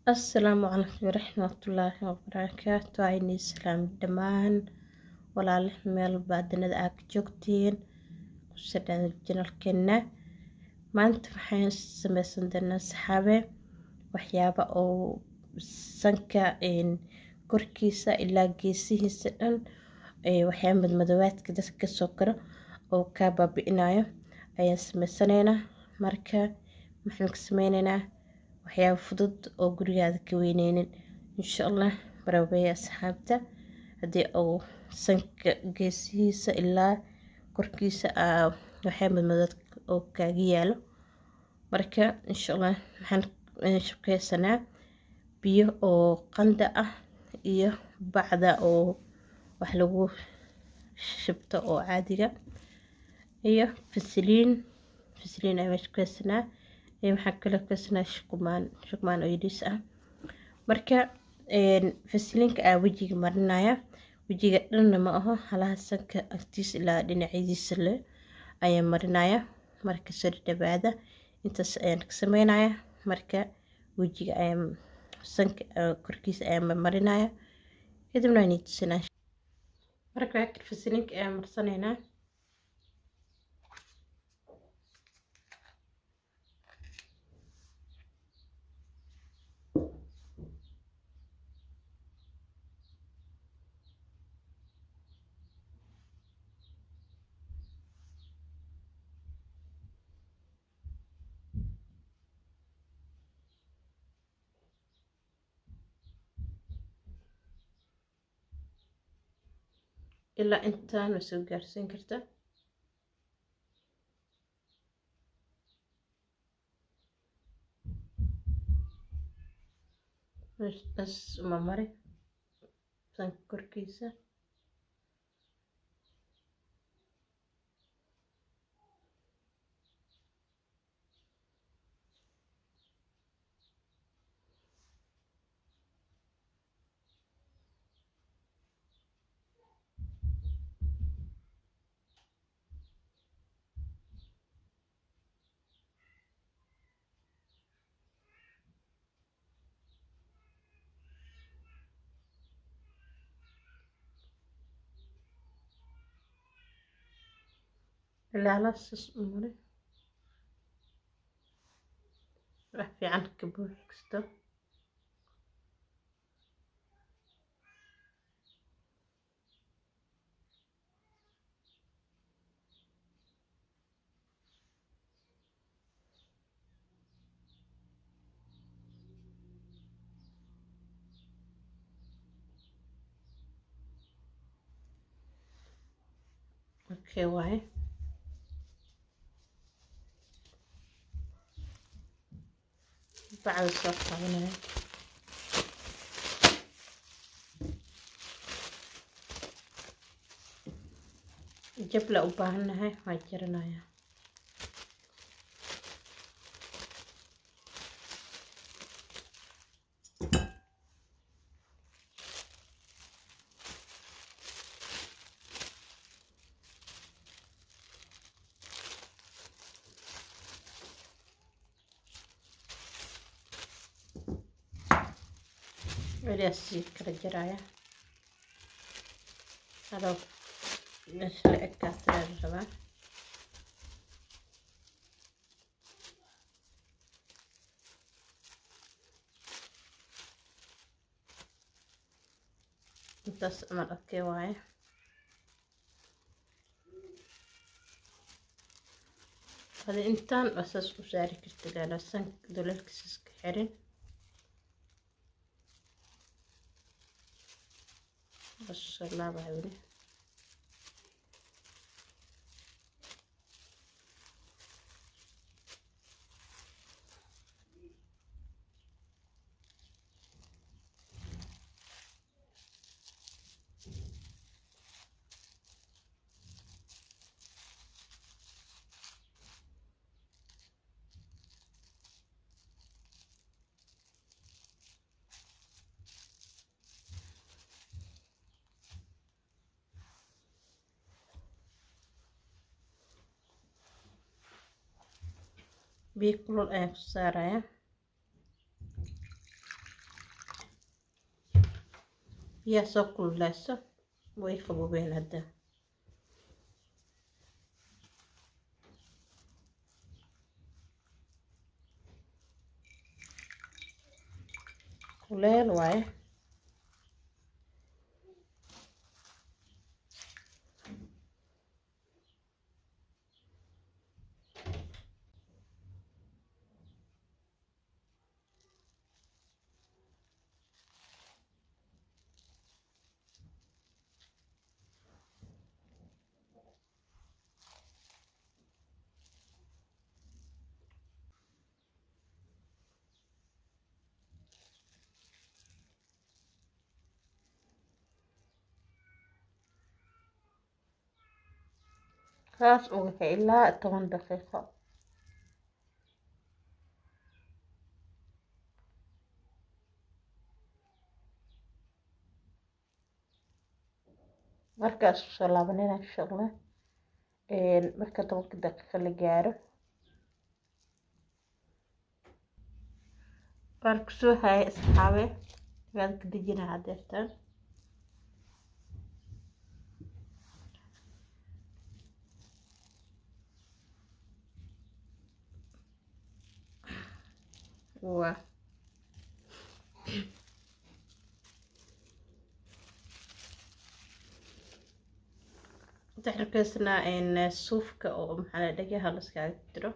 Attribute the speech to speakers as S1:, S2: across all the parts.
S1: Asalaamu calaykum waraxmatullaahi wabarakaatu. Ayni islaam dhammaan walaalaha meel baadinada aad ka joogtiin, kusoo dhawaada channelkeena. Maanta waxaan sameysan doonaa, saxaabe, waxyaaba oo sanka korkiisa ilaa geesihiisa dhan waxyaaba madmadoobaadka dadka kasoo karo oo kaa baabi'inayo ayaan sameysanaynaa. Marka maxaan ka sameynaynaa? Waxyaaba fudud oo gurigaada ka weyneynin, insha Allah. Baraweeye asxaabta, haddii uu sanka geesihiisa ilaa korkiisa waxyaaba madmadoobaadka oo kaaga yaalo. Marka insha Allah maxaan shukeysanaa? Biyo oo qanda ah iyo bacda oo wax lagu shubto oo caadiga iyo fasiliin. Fasiliin ayaan meesha ku haysanaa iyo waxaan kaloo ku haysanaa shukumaan, shukumaan oo yariis ah. Marka fasiliinka ayaa wejiga marinaya. Wejiga dhanna ma aho, halaha sanka agtiisa ilaa dhinacyadiisa le ayaan marinaya. Marka soo dhawaada, intaas ayaan ka sameynaya. Marka wejiga ayaan sanka korkiisa ayaan marinaya, kadibna waan tusinaa. Marka waa fasiliinka ayaan marsanaynaa. Ilaa intaan waa soo gaarsiin kartaa. Bas uma mari sanka korkiisa. Ilaa halahaas u mari, wax fiican ka buuxi kasto. Okay waaye. Bacda soo qaadanaya. Jabla u baahannahay, waa jaranaya. Weligaa sii kala jaraya adoo meesha la ekaata la rabaa. Intaas camal okay waaye. Hadi intaan waa saas u saari karta gaala sanka duleelkiisa iska xirin. Soo laabaya weli. Biyo kulul ayaan ku saarayaa. Biyaha soo kululeyso way qaboobeen hadda. Kuleel waaye. Saas uga hay ilaa 10 daqiiqo. Markaas soo laabanina insha Allah. Marka 10 daqiiqo la gaaro waan kusoo hayay asxaabe, waan ka dejinaa hadeertaan. Waa taxriirkaasna suufka oo maxaa la dhagaha la iskaga diro.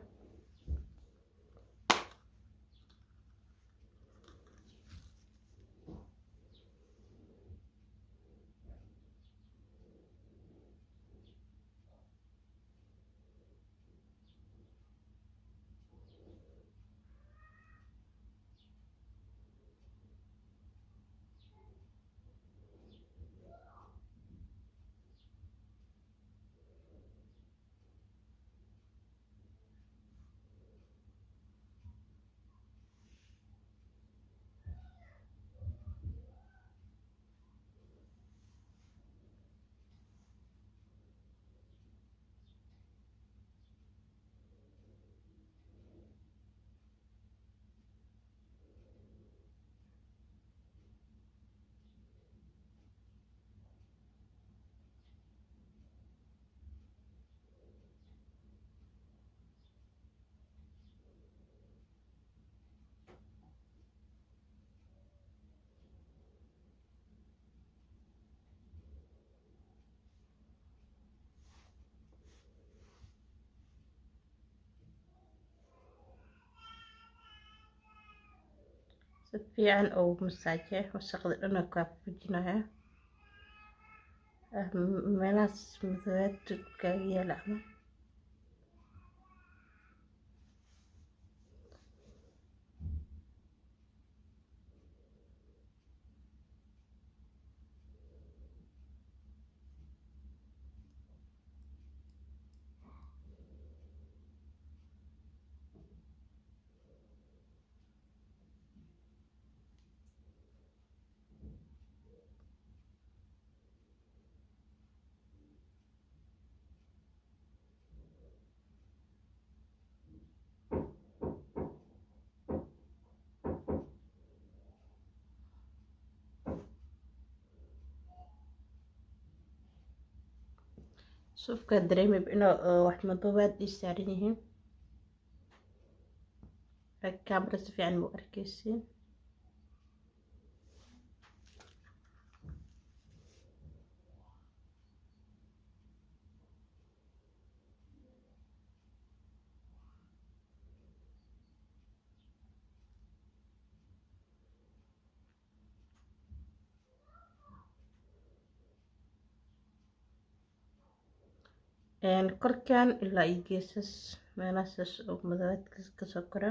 S1: Si fiican ugu masaajee, wasaqda dhan oo kaa fujinaya, meelahaas madoobaad kaaga yaala camal. Suufka dareemay inuu wax madoobaad ii saaran yihiin, kaamara si fiican mu arkeysiin. Korkan ilaa iyo geesas meelahaas oo madoobaadka kasoo kora.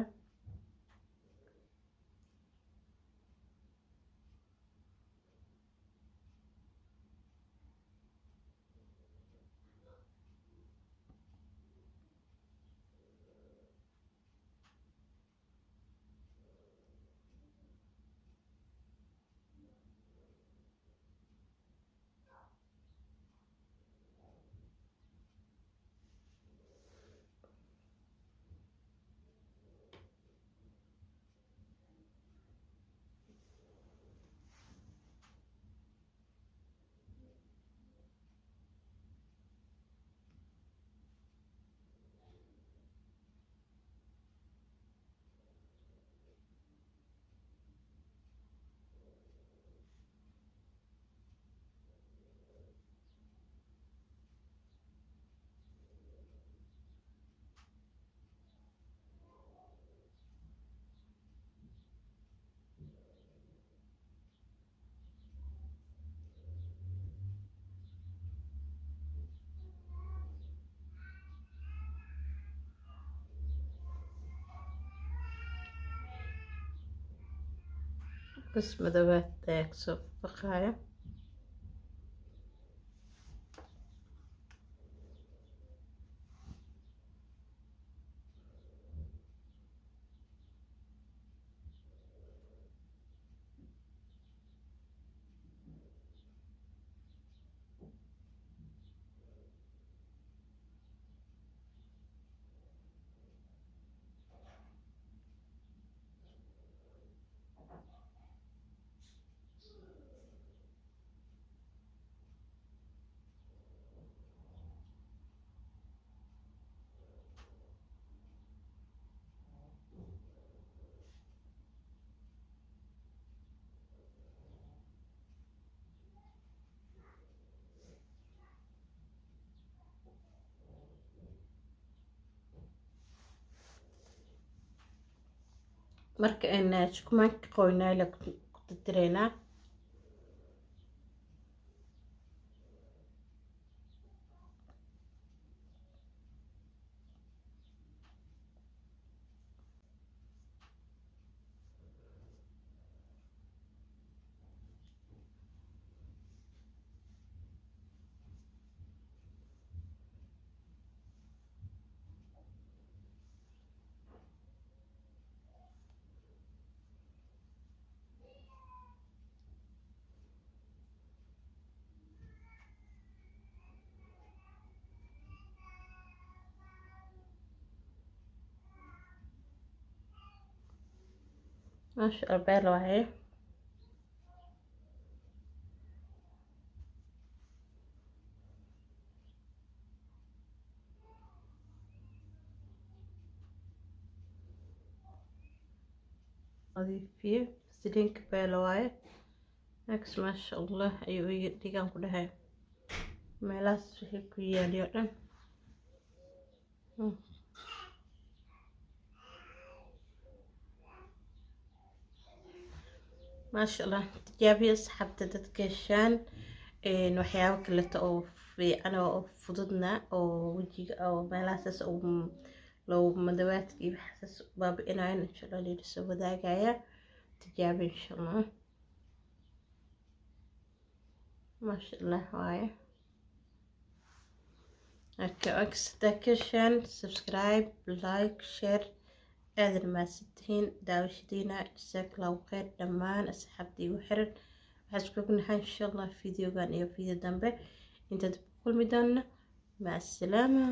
S1: Kus madoobaad ayaa kasoo faqaaya. Marka shukumaanka qoynaa ku tirtireynaa. Maasha Allah, beel waaye. Nadiifiye fasaliinka beelo waaye. Max maasha Allah ayuu iga dhigaan ku dhahay meelahaas wixii ku yaaliyo dhan. Maasha Allah, tijaabiya asxaabta dadka heshaan waxyaabo kaleeto oo fiican oo fududna oo wejiga oo meelahaas oo loo madawaadka iyo waxaas baabi'inayan, insha Allah liila soo wadaagaya. Tijaabi insha Allah. Maasha Allah waaye. Okay, subscribe, like, share. Aadan mahadsantihiin daawashadiina. Jazakallahu khayr dhammaan asxaabta igu xiran. Waxaan isku ognahay insha Allah videogan iyo video dambe inta dib ku kulmi doona. Maca asalaama.